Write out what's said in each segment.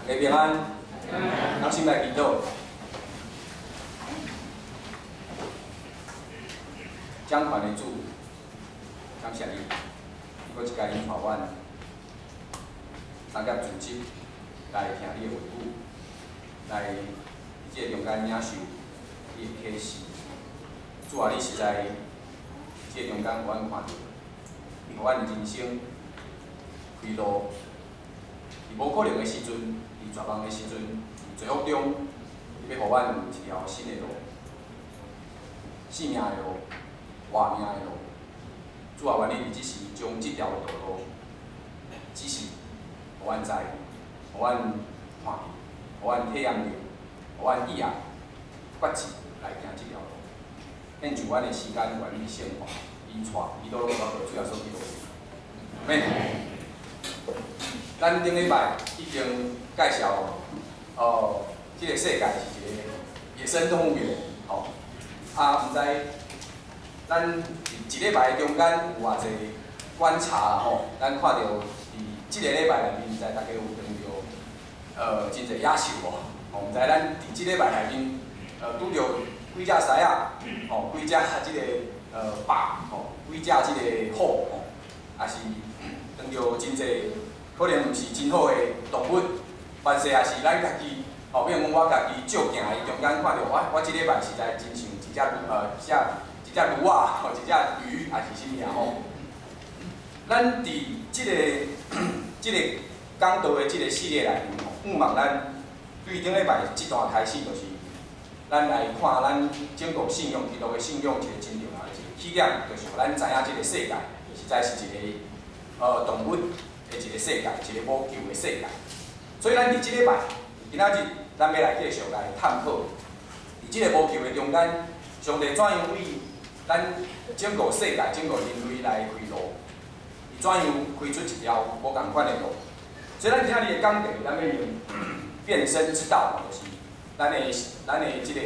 大家平安，咱先來祈禱。掌權的主，感謝你，你閣一擺引導阮，三點組織來聽你的話語，來佇這個中間領受你的啟示。主啊，你實在佇這個中間，予阮看著，予阮人生開路。佇無可能的時陣，佇絕望的時陣，佇罪惡中，你欲予阮有一條新的路，生命的路，活命的路。主啊，願你佇這時將這條道路指示，予阮知，予阮看見，予阮體驗著，予阮意愛決志來行這條路。獻上阮的時間，願你聖化、引帶，祈禱攏交予主耶穌基督。阿們。咱頂禮拜已經介紹，這個世界是一個野生動物園，吼。啊，毋知咱佇一禮拜中間有偌濟觀察啦，吼。咱看著佇這個禮拜內面，毋知大家有碰著真濟野獸無？吼，毋知咱佇這禮拜內面，拄著幾隻獅仔，吼，幾隻這個豹，吼，幾隻這個虎，吼，抑是碰著真濟可能毋是真好的動物，凡勢也是咱家己，吼，比如講我家己照鏡的中間看著我，我這禮拜實在真像一隻一隻一隻鱸仔，吼，一隻魚，抑是啥物啊吼。咱佇這個講道的這個系列內面吼，向望咱對頂禮拜這段開始，就是咱來看咱整個信仰，基督的信仰一個真重要的一個起點，就是予咱知影這個世界實在是一個動物的一個世界，一個無救的世界。所以咱佇這禮拜，今仔日咱欲來繼續來探討，佇這個無救的中間，上帝怎樣為咱整個世界、整個人類來開路？伊怎樣開出一條無仝款的路？所以咱今仔日的講題，咱欲用變身之道，就是咱的這個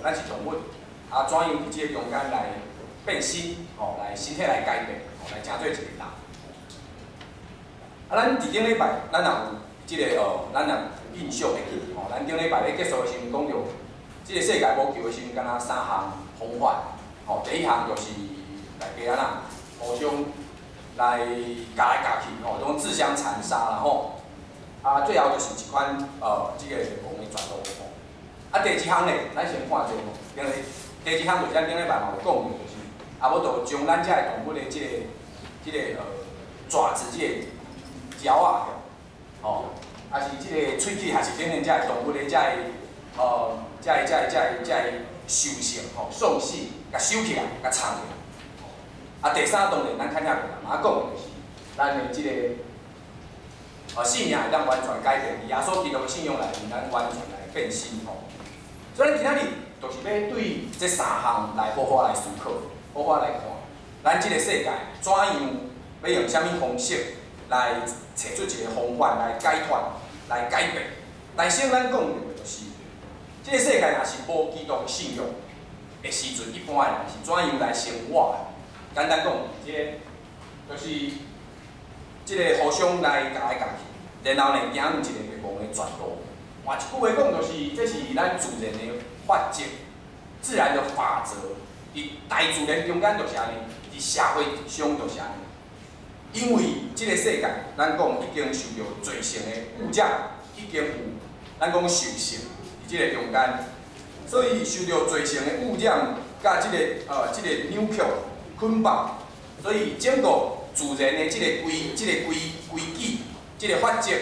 咱是動物，啊，怎樣佇這個中間來變身，吼，來身體來改變，吼，來成做一個人。啊，咱佇頂禮拜，咱也有這個咱也有印象會記，吼，咱頂禮拜咧結束的時陣講著，這個世界無救的時陣，敢若三項方法，吼，第一項就是大家按怎互相來咬來咬去，吼，攏自相殘殺啦，吼。啊，最後就是一款這個王的絕路，吼。啊，第二項咧，咱先看這個，頂禮第二項就是咱頂禮拜嘛有講著，就是啊，無就將咱這个動物的這個爪子這個嚼啊，吼，抑是這個喙齒，還是等等這个動物的這個獸性吼，獸性，共收起來，共藏起來。啊，第三當然咱較爾嘛講就是咱的這個性命會當完全改變，佇耶穌基督的信仰內面，咱完全來變新吼。所以咱今仔日就是欲對這三項來好好來思考，好好來看，咱這個世界怎樣欲用啥物方式來揣出一個方法來解脫、來改變。但是咱講著的就是，這個世界若是無基督信仰的時陣，一般的人是怎樣來生活的？簡單講，這個就是這個互相來咬來咬去，然後呢，行入一個滅亡的絕路。換一句話講，就是這是咱自然的法則，自然的法則。佇大自然中間就是按呢，佇社會上就是按呢。因為這個世界，咱講已經受著罪性的污染，已經有咱講獸性佇這個中間，所以受著罪性的污染，佮這個扭曲捆綁，所以整個自然的這個規、這個規規矩、這個法則，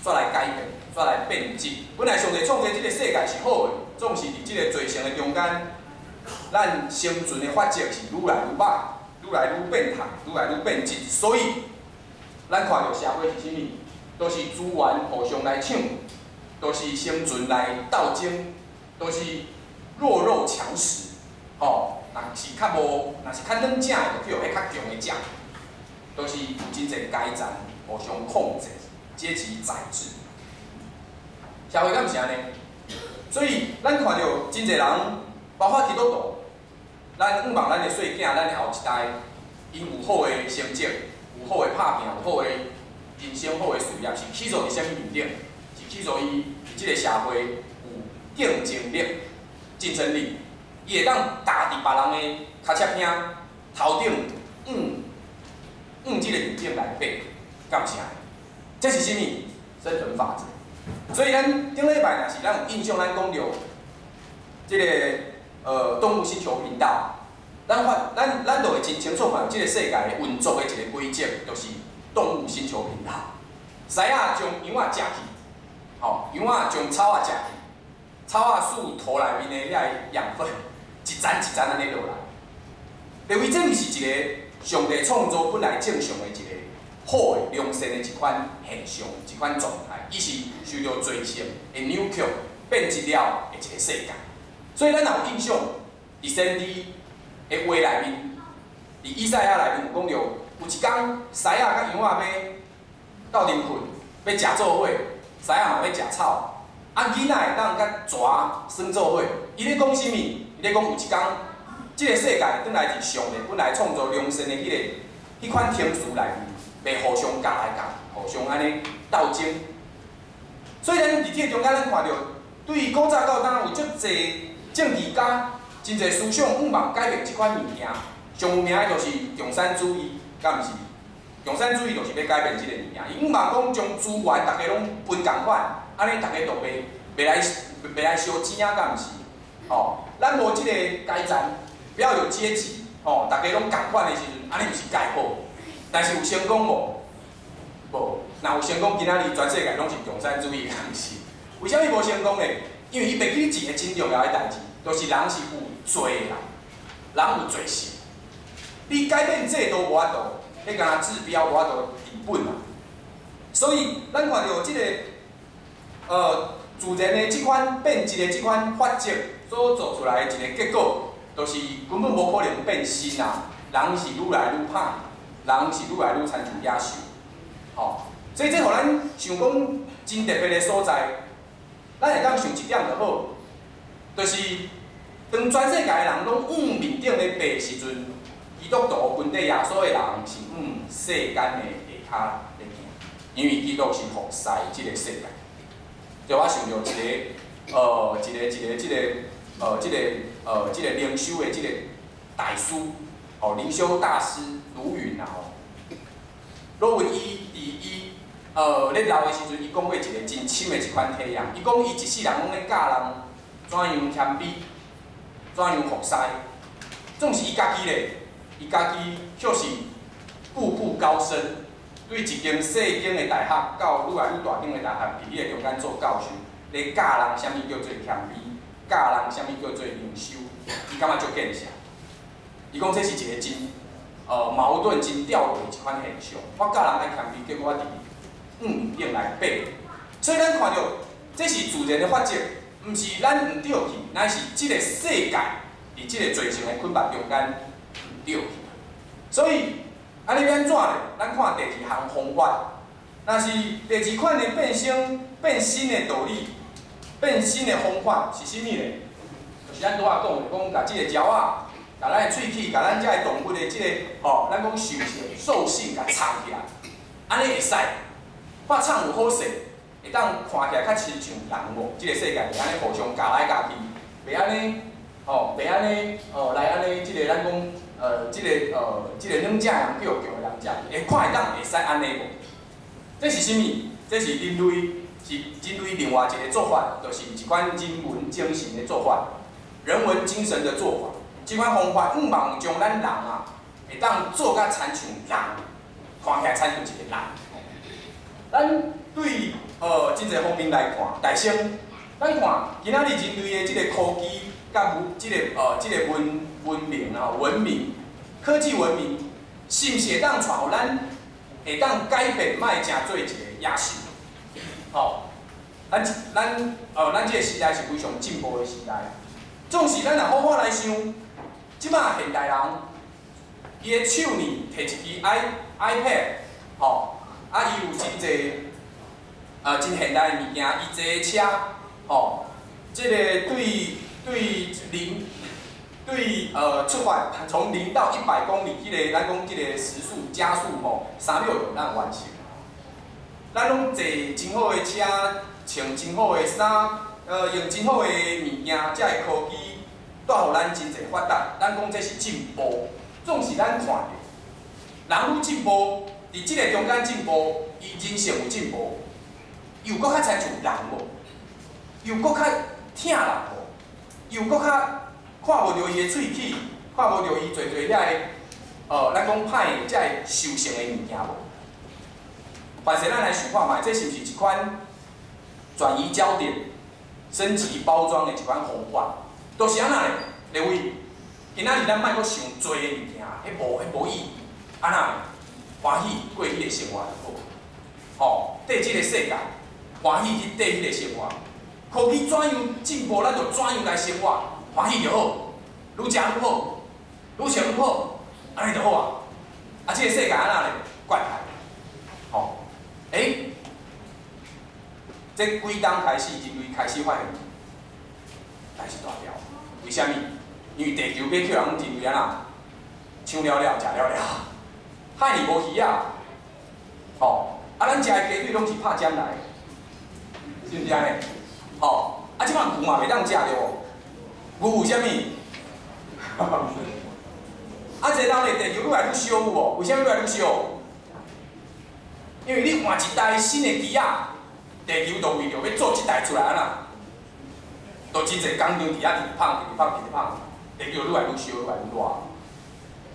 煞來改變，煞來變質。本來上帝創造這個世界是好的，總是佇這個罪性的中間，咱生存的法則是愈來愈歹，愈來愈變態，愈來愈變質。所以，咱看著社會是啥物，都是資源互相來搶，都是生存來鬥爭，都是弱肉強食。吼，若是較無，若是較軟食的，就去予彼較強的食，都是有真濟階層互相控制、階級宰制。社會敢毋是按呢？所以咱看著真濟人，包括基督徒，咱向望咱的細囝、咱的後一代，𪜶有好的成績，有好的拍拚，有好的人生、好的事業，是起訴佇啥物面頂？是去予伊佇這個社會有競爭力、競爭力，伊會當踏佇別人的跤車邊頭頂，往這個面頂來爬，敢毋是按呢？這是啥物？生存法則。所以咱頂禮拜若是咱有印象，咱講著這個動物星球頻道，咱發咱咱就會真清楚看這個世界運作的一個規則，就是動物星球頻道。獅仔將羊仔食去，吼，羊仔將草仔食去，草仔輸土內面的遐个養分，一層一層按呢落來。因為這毋是一個上帝創造本來正常的一個好的良善的一款現象，一款狀態，伊是受著罪性的扭曲變質了的一個世界。所以咱若有印象，佇先知的話內面，佇以賽亞內面有講著，有一工獅仔佮羊仔欲鬥陣睏，欲食做伙，獅仔嘛欲食草，啊囡仔會當佮蛇耍做伙。伊咧講啥物？伊咧講有一工，這個世界轉來佇上帝本來創造良善的彼個彼款程序內面，袂互相咬來咬去，互相按呢鬥爭。所以咱佇這個中間，咱看著對古早到今有足濟政治家、真濟思想，向望改變這款物件。上有名的就是共產主義，敢毋是？共產主義就是欲改變這個物件。伊向望講將資源逐家攏分仝款，按呢逐家就袂來相爭啊，敢毋是？吼，咱無這個階層，不要有階級，吼，逐家攏仝款的時陣，按呢毋是蓋好？但是有成功無？無。若有成功，今仔日全世界攏是共產主義，敢毋是？為啥物無成功呢？因為伊袂記一個真重要的代誌，就是人是有罪的人，人有罪性。你改變制度無法度，彼敢若治標無法度治本啊。所以咱看著這個自然的這款變質的這款法則所做出來的一個結果，就是根本無可能變新啊！人是愈來愈歹，人是愈來愈親像野獸，吼。所以這予咱想講真特別的所在，咱會當想一點就好，就是當全世界的人攏往面頂咧爬的時陣，基督徒跟綴耶穌的人是往世間的下跤咧行，因為基督是服侍這個世界。就我想著一個一個一個這個這個這個靈修的這個大師，哦，靈修大師盧雲啊吼，盧雲伊佇伊咧老的時陣，伊講過一個真深的一款體驗。伊講伊一世人攏咧教人怎樣謙卑，怎樣服侍，總是伊家己咧，伊家己卻是步步高升，對一間細間的大學到愈來愈大間的大學，佇彼個中間做教授，咧教人啥物叫做謙卑，教人啥物叫做靈修，伊感覺足見識。伊講這是一個真矛盾、真吊詭的一款現象。我教人愛謙卑，結果我佇往面頂來爬。所以咱看著，這是自然的法則，毋是咱毋對去，乃是這個世界佇這個罪性的捆縛中間毋對去。所以，按呢欲按怎咧？咱看第二項方法，若是第二款的變生變新的道理，變新的方法是啥物咧？就是咱拄仔講的，講共這個鳥仔，共咱的喙齒，共咱遮个動物的這個吼，咱講獸性、獸性共藏起來，按呢會使。發藏有好勢，會當看起來較親像人無？這個世界袂按呢互相咬來咬去，袂按呢，吼，袂按呢，哦，來按呢，這個咱講，這個這個兩隻人叫強的人食，會看會當會使按呢無？這是啥物？這是人類，是人類另外一個做法，就是一款人文精神的做法，人文精神的做法。這款方法，向望將咱人啊，會當做甲親像人，看起來親像一個人。咱對真濟方面來看，大先，咱看今仔日人類的這個科技佮這個文明啊，文明，科技文明，是毋是會當帶予咱會當改變，莫成做一個野獸？吼，咱這個時代是非常進步的時代。總是咱若好好來想，這馬現代人，伊的手呢提一支 iPad，吼，啊，伊有真濟真現代的物件，伊坐車，吼，這個對零對出發從0到100公里，彼個咱講這個時速加速吼，3秒就當完成。咱攏坐真好的車，穿真好的衫，用真好的物件，這个科技帶予咱真濟發達。咱講這是進步，總是咱看著人愈進步，佇這个中間進步，伊人性有進步，又閣較親像人無？又閣較疼人無？又閣較看無著伊的喙齒，看無著伊濟濟遐个，咱講歹的這个獸性的物件無？凡是咱來想看覓，這是毋是一款轉移焦點、升級包裝的一款方法？都是按那咧？各位，今仔日咱莫閣想濟的物件，彼無意義，按那？歡喜過彼个生活就好，吼，綴這个世界，歡喜去綴彼个生活。科技怎樣進步，咱就怎樣來生活，歡喜就好，愈食愈好，愈穿愈好，按呢就好啊。啊，這个世界按那咧？怪態，吼，欸，這幾冬開始，人類開始發現代誌大條，為啥物？因為地球欲予人人類按怎搶了了，食了了，遐爾無魚仔，吼！啊，咱食的雞腿攏是拍針來的，是毋是按呢？吼！啊，這擺牛嘛袂當食著無？牛有啥物？啊，這當咧地球愈來愈燒有無？為啥物愈來愈燒？因為你換一台新的機仔，地球就為著欲做這台出來按怎？就真濟工廠佇遐直芳、直芳、直芳，地球愈來愈燒、愈來愈熱。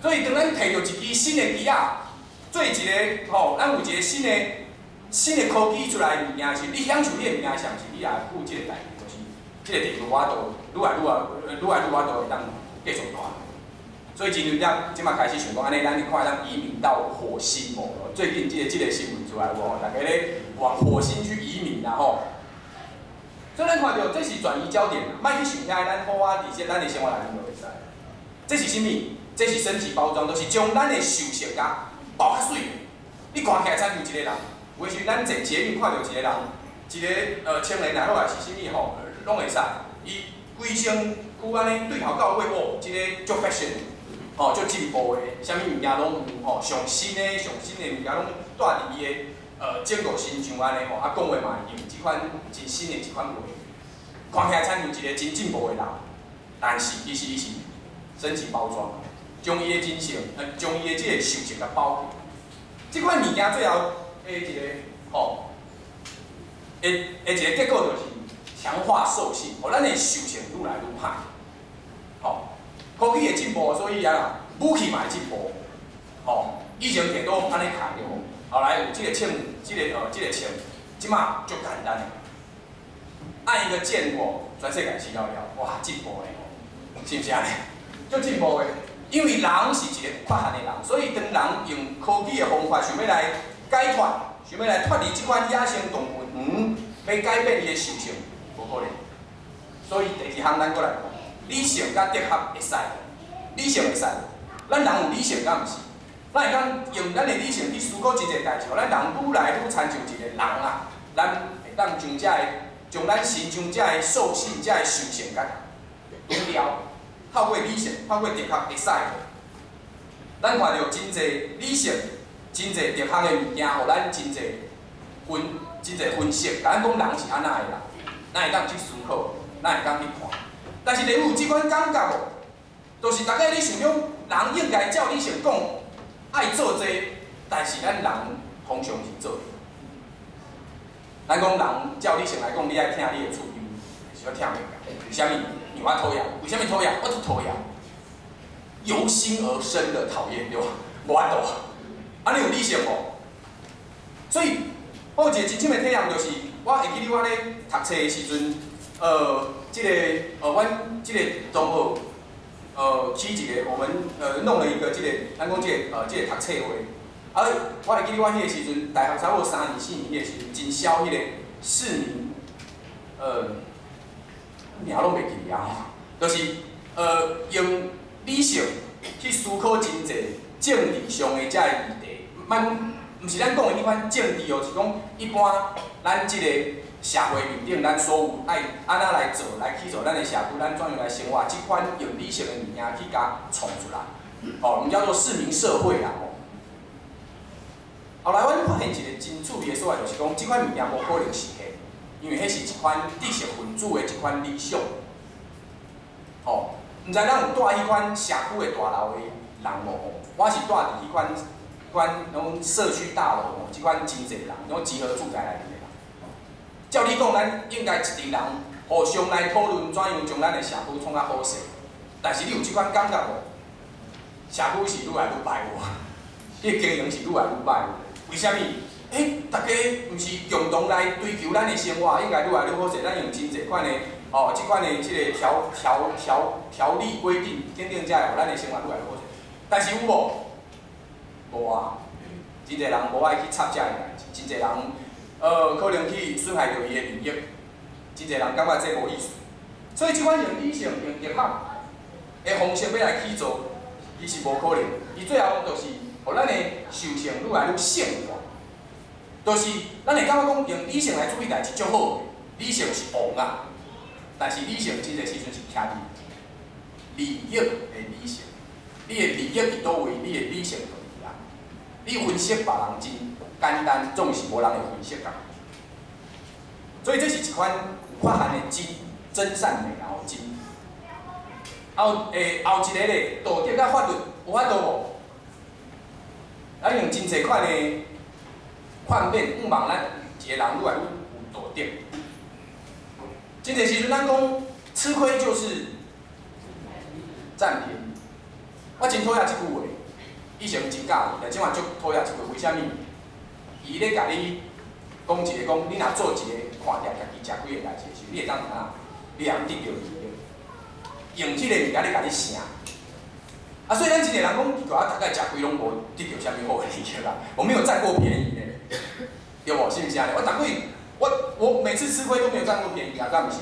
所以當咱提著一支新的機仔，做一个吼，咱有一个新的科技出來物件時，你享受你的物件，是毋是你也負這個代誌？就是這个地球我都愈來愈啊，愈來愈我都會當繼續大。所以真濟人這擺開始想講，按呢咱看會當移民到火星無？最近這个新聞出來無？大家咧往火星去移民啦吼。所以咱看著這是轉移焦點，莫去想遐，咱好啊，佇這咱的生活內面就會使。這是啥物？這是升級包裝，就是將咱的獸性共包較媠。你看起來親像一個人，有時咱坐捷運看著一個人，一個青年也好，抑是啥物吼，攏會使。伊規身軀按呢對頭到尾哦，一个足 fashion，吼，足進步的，啥物物件攏有吼，上新的物件攏帶佇伊的整個身上按呢吼，啊講話嘛會用這款真新的一款話，看起來親像一個真進步的人，但是其實伊是升級包裝，將伊的真性，將伊的這个獸性共包起。這款物件最後的一個吼，的一個結果就是強化獸性，予咱的獸性愈來愈歹。吼，科技會進步，所以啊，武器嘛會進步。吼，以前提刀按呢開著，後來有這个槍，這个槍，這馬足簡單的，按一個鍵哦，全世界死了了，哇，進步的吼，是毋是按呢？足進步的。因為人是一個有缺陷的人，所以當人用科技的方法想欲來解脫，想欲來脫離這款野生動物園，欲改變伊的獸性，無可能。所以第二項咱閣來看，理性佮哲學會使，理性會使，咱人有理性敢毋是？咱會當用咱的理性去思考真濟代誌，予咱人愈來愈親像一個人啊，咱會當將這个，將咱身上這个獸性、這个獸性共除掉。透過理性、透過哲學會使。咱看著真濟理性、真濟哲學的物件，予咱真濟分、真濟分析。共咱講人是按怎的人，咱會當去思考，咱會當去看。但是你有這款感覺無？就是逐家你想講，人應該照理性講，愛做這個，但是咱人通常是做袂。咱講人照理性來講，你愛疼你的厝邊，是我疼袂來。為啥物？因為我討厭。為啥物討厭？我就討厭。由心而生的討厭，對無？無法度。按呢有理性無？所以，我有一個真深的體驗，就是我會記得我咧讀冊的時陣，這个阮這个同學，起一個，我們弄了一個這个，咱講這个讀冊會。啊，我會記得我彼個時陣，大學差不多三年四年彼個時陣，真痟彼個市民，名攏袂記啊，就是用理性去思考真濟政治上的這个議題，莫講，毋是咱講的彼款政治哦，是講一般咱這個社會面頂，咱所有愛按怎來做，來去做咱的社區，咱怎樣來生活，這款用理性的物件去共創出來，吼，我們叫做市民社會啦，吼。後來，阮發現一個真趣味的所在，就是講這款物件無可能實現。因為彼是一款知識分子的一款理想。吼，毋知咱有住彼款社區的大樓的人無吼？我是住佇彼款款攏社區大樓吼，這款真濟人，攏集合住宅內面的人。照理講，咱應該一陣人互相來討論怎樣將咱的社區創較好勢。但是你有這款感覺無？社區是愈來愈歹無？彼個經營是愈來愈歹。為啥物？欸，大家毋是共同來追求咱的生活，應該愈來愈好勢。咱用真濟款的哦，這款的這个條條條條例規定等等，才會予咱的生活愈來愈好勢。但是有無？無啊！真濟人無愛去插這个代誌，真濟人可能去損害著伊的利益，真濟人感覺這無意思。所以這款用理性、用哲學的方式欲來去做，其實無可能。伊最後就是予咱的獸性愈來愈聖化，就是咱會感覺講用理性來處理代誌足好，理性是王啊。但是理性真濟時陣是徛佇利益的理性，你的利益佇佗位，你的理性就佇遐。你分析別人真簡單，總是無人會分析家己。所以這是一款有缺陷的真真善美然後真。後欸後一个咧，道德佮法律有法度無？咱用真濟款的勸勉，向望咱一个人愈來愈有道德。真濟時陣咱講吃虧就是佔便宜。我真討厭這句話，以前真佮意，但這馬足討厭這句話。為啥物？伊咧共你講一个講，你若做一个看起來家己食虧的代誌的時候，你會當怎？你會當得著利益，用這个物件咧共你省。啊，所以咱真濟人講，奇怪，啊，逐擺食虧攏無得著啥物好的利益啊，我沒有佔過便宜呢，對無？是毋是按呢？我逐擺，我每次吃虧都沒有佔過便宜啊，敢毋是？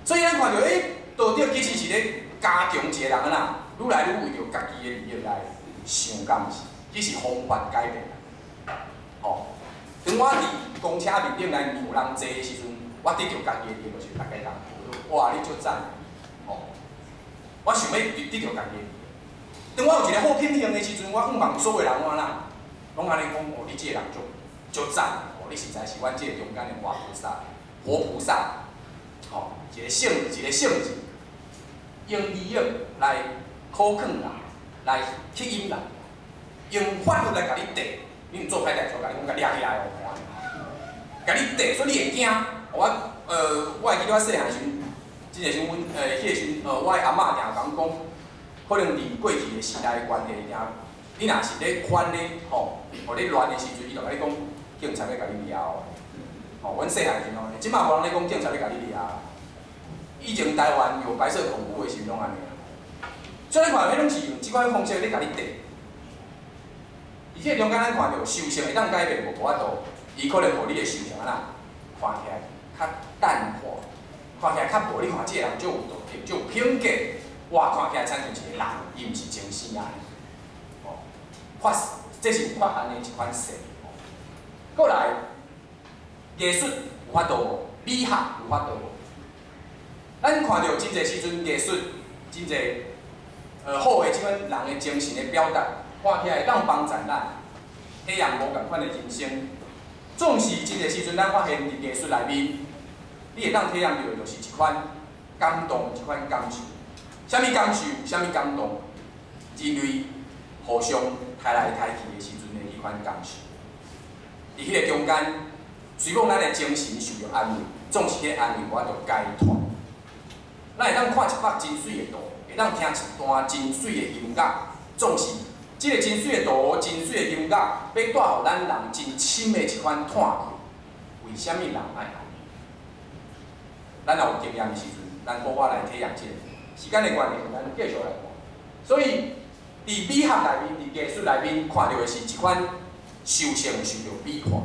所以咱看著，欸，道德其實是咧加強一個人按怎，愈來愈為著家己的利益來想，敢毋是？只是方法改變。吼，當我佇公車面頂來讓人坐的時陣，我得著家己的利益，就是逐家人哇，你足讚，吼！我想欲得著家己的利益。當我有一个好品行的時陣，我向望所有人按怎，攏按呢講，哦，你這个人足足讚，哦，你實在是阮這个中間的活菩薩，活菩薩，吼，一个聖，一个聖人，用利益來苦勸人，來吸引人，用法律來共你綴，你毋做歹代誌，我共你講，共掠起來哦，共你綴，所以你會驚。我會記得我細漢時陣，真濟時陣，阮彼个時陣，我的阿嬤定共阮講，可能佇過去的時代的關係，定你若是咧反咧，吼，予咧亂的時陣，伊就共你講，警察欲共你掠哦。吼，阮細漢時陣，這馬無人咧講警察欲共你掠。以前台灣有白色恐怖的時陣攏按呢。所以你看，彼攏是用這款方式咧共你綴。而且中間咱看著獸性會當改變無？無法度，伊可能予你的獸性按怎看起來較淡化，看起來較無。你看這个人足有道德，足有品格，哇，看起來親像一个人，伊毋是精神按呢。吼，發這是有缺陷的一款性。過來，藝術有法度無？美學有法度無？咱看著真濟時陣藝術，真濟好的這款人的精神的表達，看起來會當幫助咱體驗無仝款的人生。總是真濟時陣，咱發現佇藝術內面，你會當體驗著的就是一款感動，一款感受。啥物感受？啥物感動？人類互相刣來刣去的時陣的彼款感受。佇彼个中間，雖講咱的精神受著安慰，總是彼个安慰無法度解脫。咱會當看一幅真媠的圖，會當聽一段真媠的音樂，總是這个真媠的圖、真媠的音樂，欲帶予咱人真深的一款嘆氣。為啥物人愛按呢？咱若有經驗的時陣，咱好好來體驗這个。時間的關係，咱繼續來看。所以，佇美學內面，佇藝術內面，看著的是一款獸性受著美化，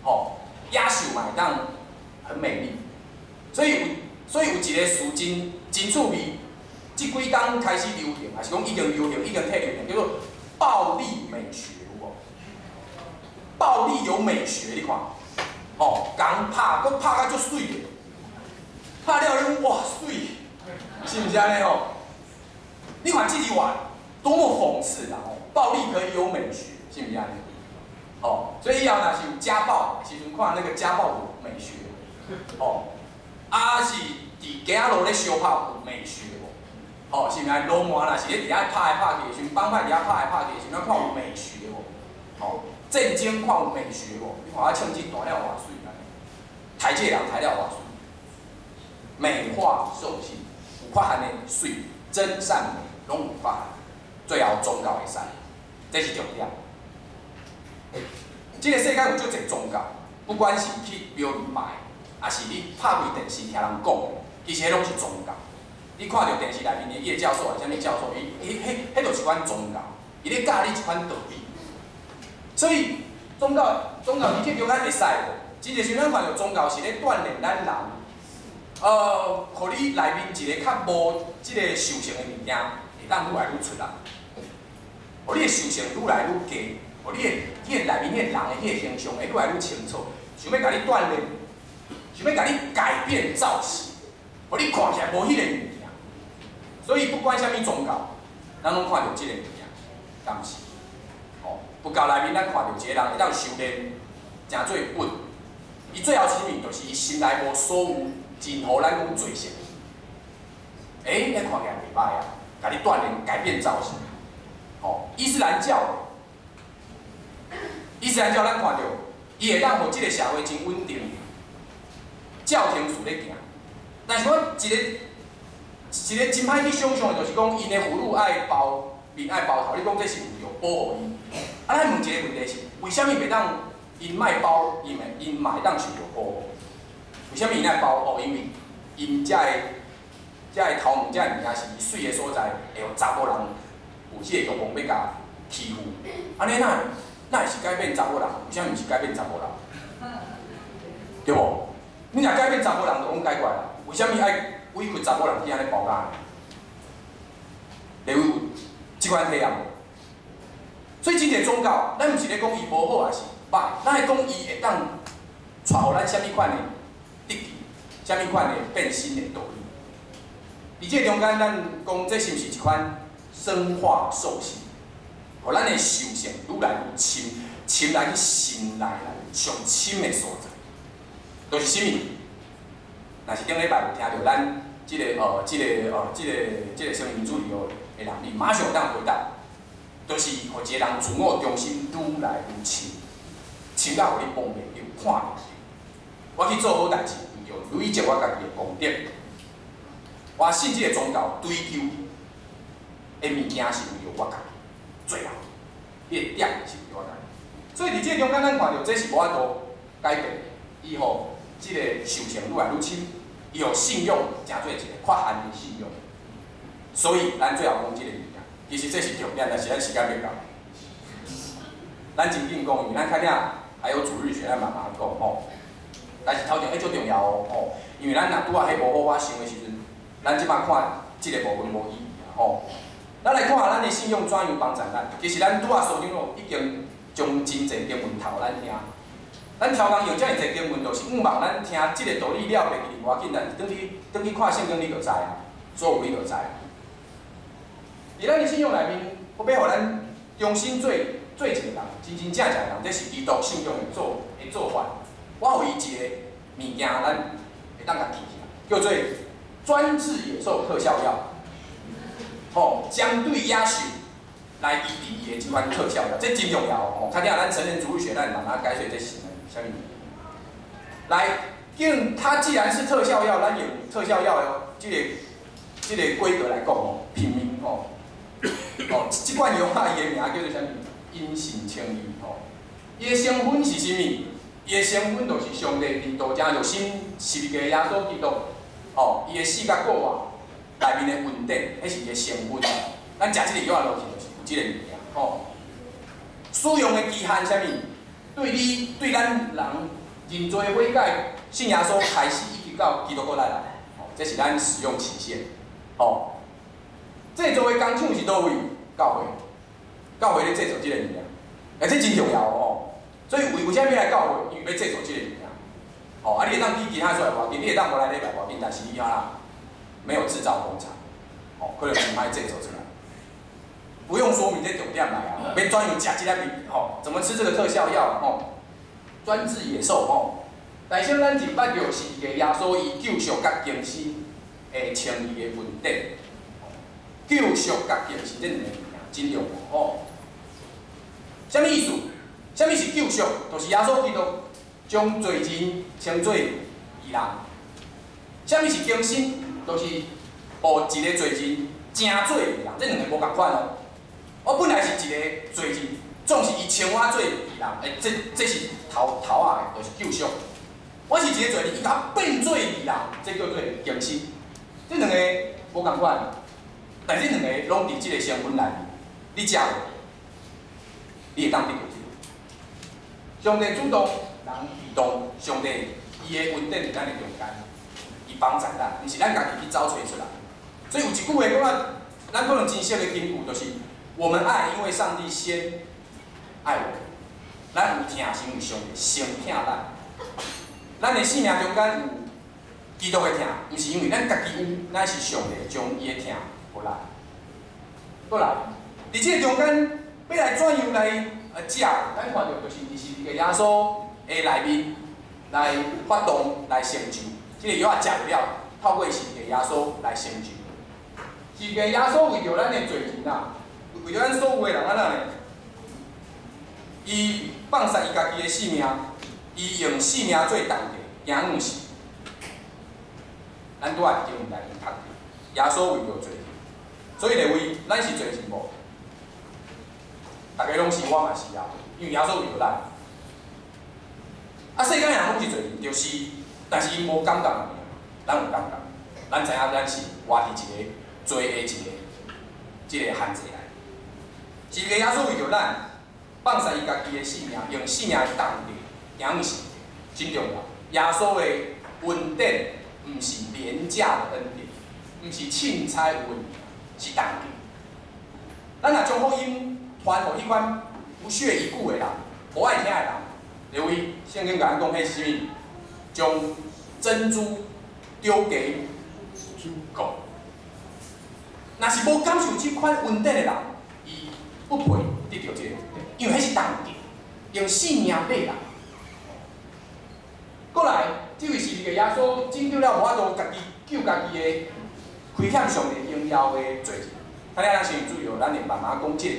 吼，野獸嘛會當很美麗。所以有一个詞真真趣味，這幾冬開始流行，抑是講已經流行，已經退流行，叫做暴力美學，有無？暴力有美學，你看，吼，共拍，閣拍甲足媠的，拍了你講哇媠，是毋是按呢吼？你看這句話多麼諷刺啊！吼，暴力可以有美學，是毋是按呢？哦，所以以後若是有家暴的時陣，看那個家暴有美學，哦，啊是佇街仔路咧相拍有美學無？哦，是毋是？流氓若是咧佇遐拍來拍去的時陣，幫派佇遐拍來拍去的時陣，咱看有美學無？哦，戰爭看有美學無？你看我槍支彈了偌媠按呢，刣這個人刣了偌媠，美化獸性，有缺陷的媠，真善美攏有缺陷，最後宗教會使，這是重點。這個世間有足濟宗教，不管是去廟裡拜，抑是你拍開電視聽人講，其實彼攏是宗教。你看著電視內面的葉教授，抑是啥物教授，伊伊彼彼就是一款宗教，伊咧教你一款道理。所以宗教宗教佇這中間會使無？真濟時陣咱看著宗教是咧鍛鍊咱人，予你內面一个較無這个獸性的物件，會當愈來愈出來，予你的獸性愈來愈低，予你的內面彼個人的彼个形象會愈來愈清楚，想欲共你鍛鍊，想欲共你改變造型，予你看起來無彼個物件。所以不管啥物宗教，咱攏看著這個物件，敢是？哦，佛教內面咱看著一個人會當修煉，成做佛，伊最後是啥物？就是伊心內無所有任何咱講罪性。欸，彼看起來袂䆀啊，共你鍛鍊改變造型。哦，伊斯蘭教，伊斯蘭教咱看著，伊會當予這个社會真穩定，教廷事咧行。但是我一個一個真歹去想象的，就是講𪜶的婦女愛包面愛包頭，你講這是為著保護𪜶？啊，咱問一個問題是，為啥物袂當𪜶莫包，𪜶會𪜶嘛會當受著保護？為啥物𪜶愛包？哦，因為𪜶遮的遮的頭毛遮的物件是伊媠的所在，會予查埔人有彼个欲望欲共欺負。按呢哪哪會是改變查某人？為啥物毋是改變查埔人？對無？你若改變查埔人，就攏解決啦。為啥物愛委屈查某人去按呢包甲？會有這款體驗無？所以真濟宗教，咱毋是咧講伊無好，抑是䆀，咱係講伊會當帶予咱啥物款的得救，啥物款的變新的道理。佇這個中間，咱講這是毋是一款生化獸性？予咱的獸性愈來愈深，深來去心內來上深的所在，就是啥物？若是頂禮拜有聽著咱這個這個這個這個生命主義的人，你馬上會當回答，就是予一個人自我中心愈來愈深，深到予你摸袂著、看袂著。我去做好代誌，為著累積我家己的功德。我信這個宗教追求的物件是為著我家己，最後，彼個點是為著我家己。所以佇這個中間，咱看著這是無法度改變的。伊予這個獸性愈來愈深，伊予信仰成做一個缺陷的信仰。所以咱最後講這個物件，其實這是重點，但是咱時間袂夠。咱真緊講，因為咱較囝還有主日學，咱慢慢講吼。但是頭前彼足重要哦，吼，因為咱若拄仔彼無好好想的時陣，咱這擺看這個部分無意義啊，吼。咱來看咱的信仰怎樣幫助咱。其實咱拄仔所長老已經將真濟經文讀予咱聽。咱超工用遮爾濟經文，就是向望咱聽這個道理了，袂記得無要緊，但是轉去轉去看聖經，你就知啊，所有你就知。佇咱的信仰內面，欲予咱重新做做一個人，真真正正的人，這是基督信仰的做法。我予伊一個物件，咱會當共記起來，叫做專治野獸特效藥。吼，針對野獸來醫治伊的這款特效藥，這真重要哦。較囝咱成人主日學，咱慢慢解說這是啥物。來，既它既然是特效藥，咱用特效藥的這個這個規格來講哦，品名吼，哦，這款藥仔伊的名叫做啥物？因信稱義吼。伊的成分是啥物？伊的成分就是上帝佇道成肉身十字架耶穌基督，吼，伊的死佮復活內面的恩典，彼是伊的成分。咱食這個藥仔落去，就是有這個物件，吼。使用的期限啥物？對你對咱人認罪悔改、信耶穌開始，一直到基督閣來來，吼，這是咱使用期限，吼。製造的工廠是佗位？教會，教會咧製造這個物件，欸，這真重要哦。所以為為啥物來教會？因為欲製造這個物件。吼，啊，你會當去其他所在無要緊，你會當無來禮拜無要緊，但是你啊，沒有製造工廠，吼，可能真歹製造出來。不用說明這重點來啊，欲怎樣食這粒吼？怎麼吃這個特效藥吼？專治野獸吼。但是咱認捌著是個耶穌伊救贖佮更新的稱義的恩典，救贖佮更新這兩個物件真重要吼。啥物意思？啥物是救贖？就是耶穌基督將罪人稱做義人。啥物是更新？就是予一個罪人成做義人，這兩個無仝款哦。我本來是一個罪人，總是伊稱我做義人，欸，這是頭頭仔的，就是救贖。我是一個罪人，伊共我變做義人，這叫做更新。這兩個無仝款，但這兩個攏佇這個成分內面，你食落，你會當得著這個。上帝主動，人被動，上帝伊的恩典佇咱的中間，伊幫助咱，毋是咱家己去找揣出來。所以有一句話講啊，咱可能真熟的金句，就是我們愛，因為上帝先愛我們。咱有疼是因為上帝先疼咱。咱的生命中間有基督的疼，毋是因為咱家己有，乃是上帝將伊的疼予咱。過來，佇這個中間，欲來怎樣來食？咱看著就是佇十字架耶穌的內面來發動來成就。這個藥仔食了，透過十字架耶穌來成就。十字架耶穌為著咱的罪人啊，為著咱所有的人按怎呢？伊放殺伊家己的性命，伊用性命做代價，行向死。咱拄仔經文內面讀著，耶穌為著罪人，所以列位，咱是罪人無？大家攏是，我嘛是啊，因為耶穌為著咱。啊，世間人攏是罪人，就是，但是𪜶無感覺爾，咱有感覺，咱知影咱是活佇一個罪的一個這個限制內。是個耶穌為著咱放殺伊家己的性命，用性命來代價，行向死，真重要。耶穌的恩典毋是廉價的恩典，毋是凊彩有的物件，是代價。咱若將福音傳予彼款不屑一顧的人，無愛聽的人，列位，聖經共咱講，彼是啥物？將珍珠丟給狗。若是無感受這款恩典的人，伊不配得著這個恩典，因為彼是代價，用性命買來。過來，這位是這個耶穌拯救了無法度家己救家己的虧欠上帝榮耀的罪人。咱咱先注意哦，咱會慢慢講這個物件。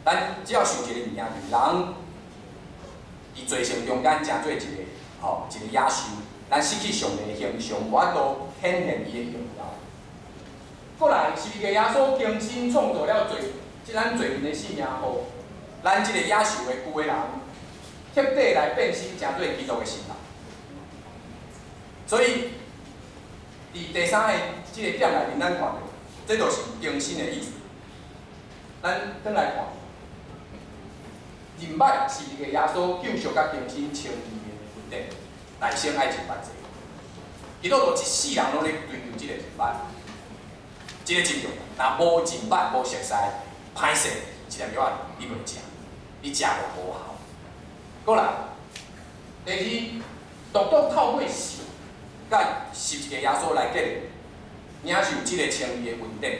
咱只要想一個物件，就是人佇罪性中間成做一個吼一個野獸，咱失去上帝的形象，無法度顯現伊的榮耀。過來，十字架耶穌更新創造了罪，這咱罪人的性命，予咱這個野獸的舊的人，徹底來變身成做基督的新人。所以，佇第三個這個點內面，咱看著，這就是更新的意思。咱轉來看，認捌十字架耶穌救贖佮更新稱義的恩典，來先愛認捌這個。基督徒一世人攏咧追求這個認捌，這個真重要。若無認捌、無熟似，歹勢，這粒藥仔你袂食，你食無無效。過來，第二，獨獨透過信，佮十字架耶穌來結連，領受這個稱義的恩典。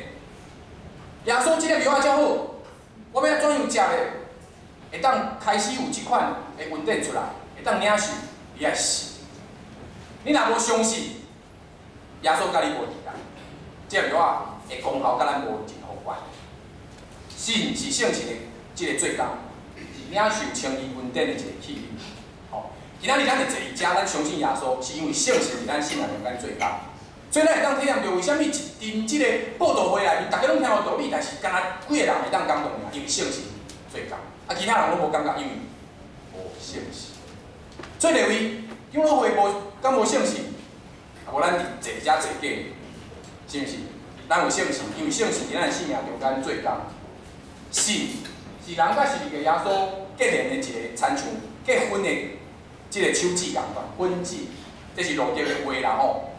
耶穌這粒藥仔遮好，我欲怎樣食咧？會當開始有這款的恩典出來，會當領受，你愛信。你若無相信，耶穌佮你無佇共，這粒藥仔的功效佮咱無任何關係。信是聖神的這個做工，是領受稱義恩典的一個器皿。吼，今仔日咱會坐佇遮，咱相信耶穌，是因為聖神佇咱生命中間做工。所以咱會當體驗著為啥物一陣這個佈道會內面，逐家攏聽有道理，但是干焦幾個人會當感動爾，因為聖神做工。啊，其他人攏無感覺，因為無聖神。所以列位，長老會無敢無聖神？啊，無咱佇坐佇遮坐假，是毋是？咱有聖神，因為聖神佇咱的生命中間做工。信是人佮十字架耶穌結連的一個，親像結婚的這個手指仝款，婚指，這是路德的話啦吼。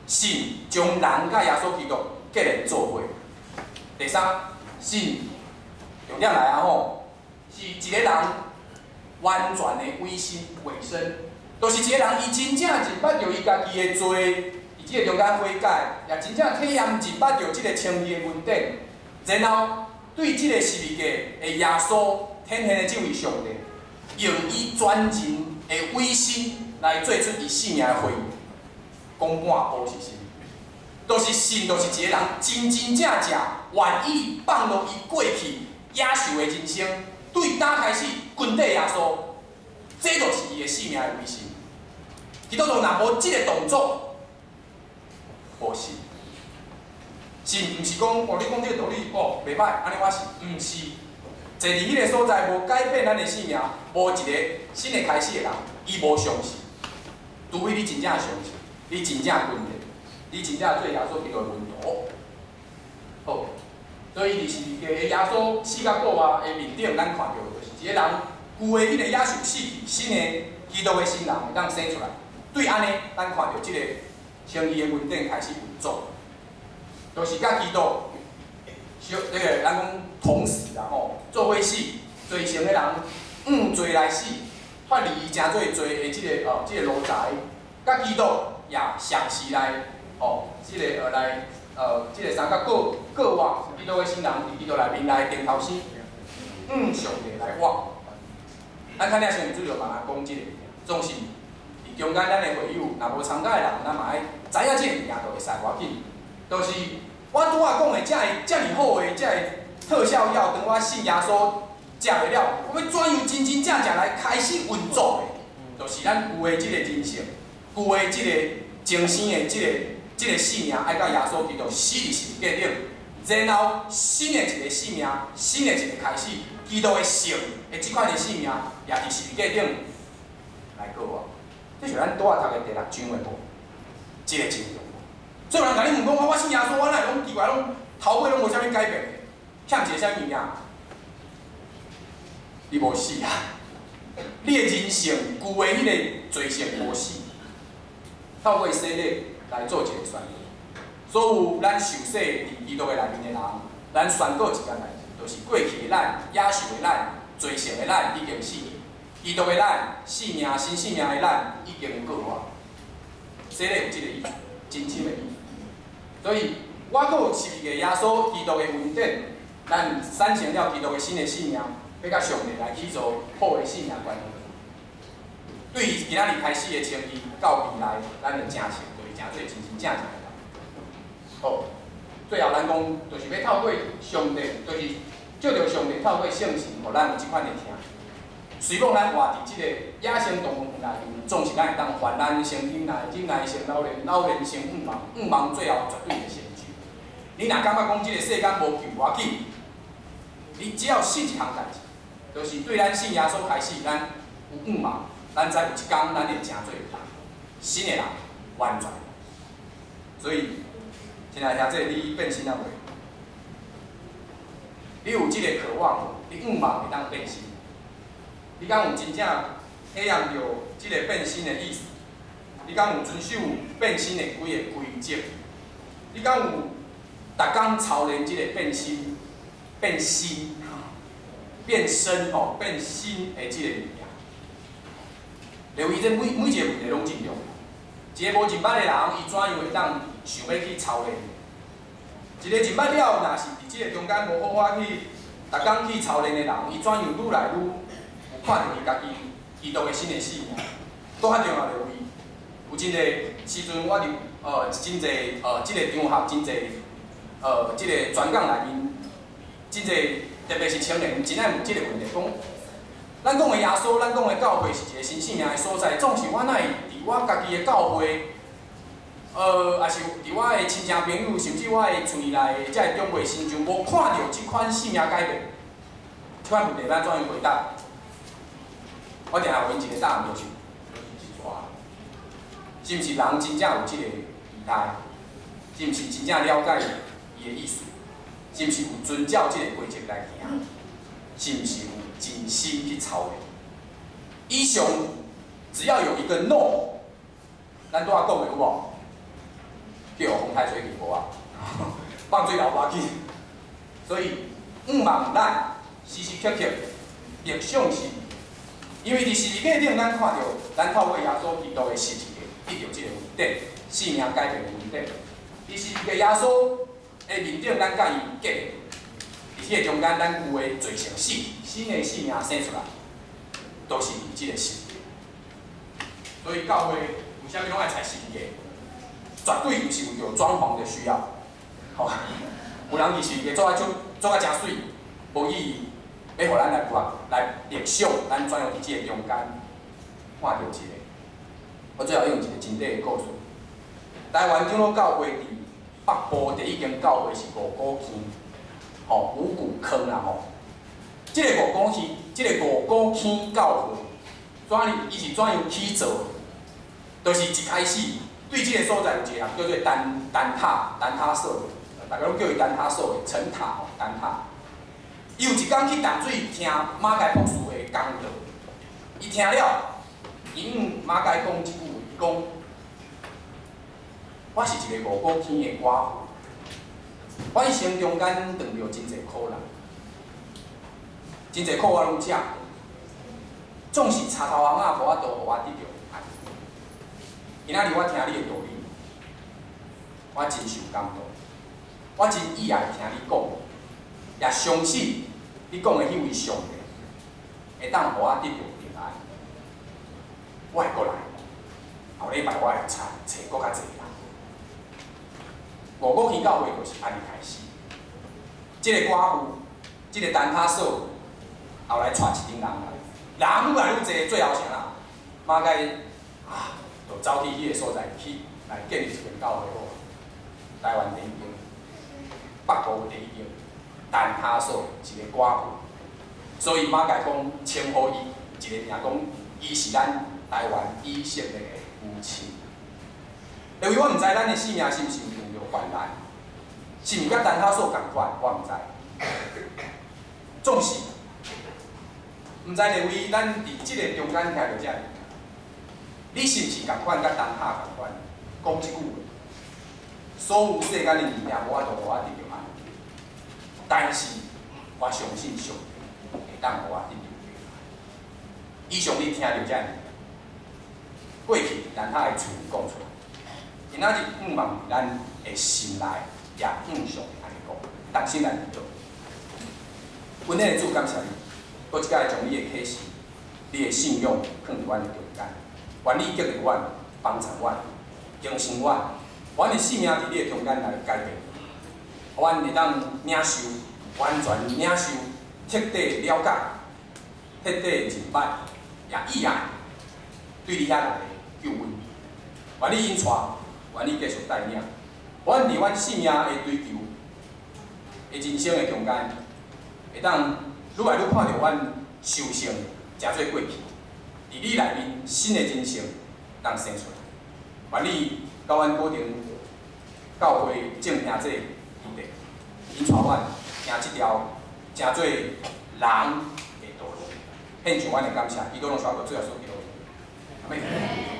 信將人佮耶穌基督結連做伙。第三，信重點來啊吼，是一個人完全的委身委身，就是一個人伊真正認捌著伊家己的罪，佇這個中間悔改，也真正體驗認捌著這個稱義的恩典，然後對這个十字架的耶穌顯現的這位上帝，用伊全人的委身來做出伊性命的回應。講半步是啥物？就是信，就是一个人真真正正願意放落伊過去野獸的人生，對今開始跟綴耶穌，這就是伊的性命的委身。基督徒若無這个動作，無信。信毋是講哦，你講這个道理哦，袂歹，按呢我信，毋是。坐佇彼个所在無改變咱的性命，無一个新的開始的人，伊無相信。除非你真正相信，你真正跟綴，你真正做耶穌基督的門徒。好，所以佇十字架的耶穌死甲復活的面頂，咱看著就是一個人舊的彼個野獸死去，新的基督的新人會當生出來。對按呢，咱看著這个稱義的恩典開始運作，就是佮基督相這个咱講同死啦吼，做伙死，罪性的人按罪來死，脫離伊成做罪的這个奴才，佮基督也相時來吼，這个來這个三角過過活，基督的新人佇基督內面來重頭生，按上帝來活。咱較爾先主要嘛來講這个，總是佇中間咱的會友，若無參加的人，咱嘛愛知影這个物件就會使無要緊。就是我拄仔講的這个遮爾好的這个特效藥，當我信耶穌食袂了，我欲怎樣真真正正來開始運作的？就是咱舊的這個人性，舊的這個前生的這個性命，愛佮耶穌基督死佇十字架頂，然後新的一個性命，新的一個開始，基督的性的這款的性命，也佇十字架頂來過活。這是咱拄仔讀的第六章的無？這個真重要。所以有人共你問講，我信耶穌，我哪會攏奇怪，攏頭尾攏無啥物改變的，欠一個啥物物件？你無死啊！你的人性舊的彼個罪性無死，透過洗禮來做一個宣告。所有咱受洗佇基督的內面的人，咱宣告一件代誌，就是過去的咱、野獸的咱、罪性的咱已經死去，基督的咱、性命新性命的咱已經過活。洗禮有這個意思，真深的意思。所以，我閣有十字架耶穌基督的恩典，咱產生了基督的新的性命，欲佮上帝來去做好的性命關係。對今仔日開始的稱義到未來，咱會成成，就是成做真真正正的人。好，最後咱講，就是欲透過上帝，就是藉著上帝透過聖神，予咱有這款的疼。雖講咱活佇這个野生動物園內面，總是咱會當患難生忍耐，忍耐生老練，老練生向望，向望最後絕對會成就。你若感覺講這个世間無救，無要緊，你只要信一項代誌，就是對咱信耶穌開始，咱有向望，咱知有一天咱會成做人，新的人，完全。所以，親愛的兄弟，你變新了未？你有這個渴望，你向望會當變新。你敢有真正體驗著這个變新的意思？你敢有遵守變新的幾个規則？你敢有逐工操練這个變新、變新、變身吼、變新的這個物件？留意這每一個問題攏真重要。一个無認捌的人，伊怎樣會當想欲去操練？一个認捌了，若是佇這个中間無好好去逐工去操練的人，伊怎樣愈來愈有看著伊家己基督的新的性命？閣較重要留意，有真濟時陣，我佇真濟這个場合，真濟這个專講內面，真濟特別是青年，真愛問這个問題，講咱講的耶穌，咱講的教會是一個新生命的所在，總是我哪會佇我家己的教會，抑是佇我的親戚朋友，甚至我的厝內的這个長輩身上，無看著這款性命改變？這款問題欲怎樣回答？我定定予𪜶一個答案，就是一逝。是毋是人真正有這個期待？是毋是真正了解伊的意思？是毋是有遵照這個規則來行？是毋是有真心去操練？以上只要有一個 no，咱拄仔講的有無？叫風颱吹去無啊？放水流無要緊。所以，向望咱時時刻刻默想是，因為佇十字架頂，咱看著咱透過耶穌基督的十字架得著這個恩典，性命改變的恩典。佇十字架耶穌的面頂，咱佮伊結連。這个中間，咱舊的罪性死，新的生命生出來，都是佇這个十字。所以教會為啥物攏愛採十字架？絕對毋是為著裝潢的需要，吼。有人佇十字架做啊足做啊誠媠，無意義，欲予咱來看來默想，咱怎樣佇這个中間看著一个。我最後用一個真短的故事。台灣長老教會佇北部第一間教會是五股坑，吼，五股坑啦吼。這个五股坑，這个五股坑教會，怎樣？伊是怎樣起造？就是一開始對這个所在有一個人叫做陳塔所，大家攏叫伊陳塔所的陳塔吼，陳塔。伊有一工去淡水聽馬偕博士的講道，伊聽了，伊向馬偕講一句話，伊講：我是一个五股坑的寡婦，我一生中間遇著真濟苦難，真濟苦我攏食，總是柴頭翁仔無法度予我得著愛。今仔日我聽你的道理，我真受感動，我真意愛聽你講，也相信你講的彼位上帝會當予我得著平安。我會閣來，後禮拜我會揣揣閣較濟人。五股坑教會就是按呢開始。這个寡婦，這个陳塔嫂，後來帶一陣人來，人愈來愈濟，最後啥啦？馬偕啊，就走去彼个所在去來建立一間教會好。台灣第一間，北部第一間，陳塔嫂一个寡婦，所以馬偕講稱呼伊一個名，講伊是咱台灣以色列的母親。因為我毋知咱的生命是毋是有遇著患難，是毋是佮陳塔嫂仝款，我毋知。總是，毋知認為咱佇這个中間聽著這，你是毋是仝款佮陳塔仝款？講這句話，所有世間的物件無法度予我得著愛，但是我相信上帝會當予我得著平安。以上你聽著這，過去陳塔的喙講出來，今仔日向望咱的心內也向上帝按呢講，同心來祈禱。阮的主感謝你，閣一擺將你的啟示、你的信仰放佇阮的中間，願你激勵阮、幫助阮、更新阮，阮的生命佇你的中間來改變，阮會當領受，完全領受，徹底了解、徹底認捌，也意愛對你遐來的救恩。願你引帶，願你繼續帶領，阮佇阮生命的追求的人生的中間，會當愈來愈看著阮受性誠做過去，佇你內面新的人生當生出來。願你佮阮古亭教會眾兄弟兄弟，引帶阮行這條誠做人的道路，獻上阮的感謝，基督攏宣告主耶穌基督。阿們。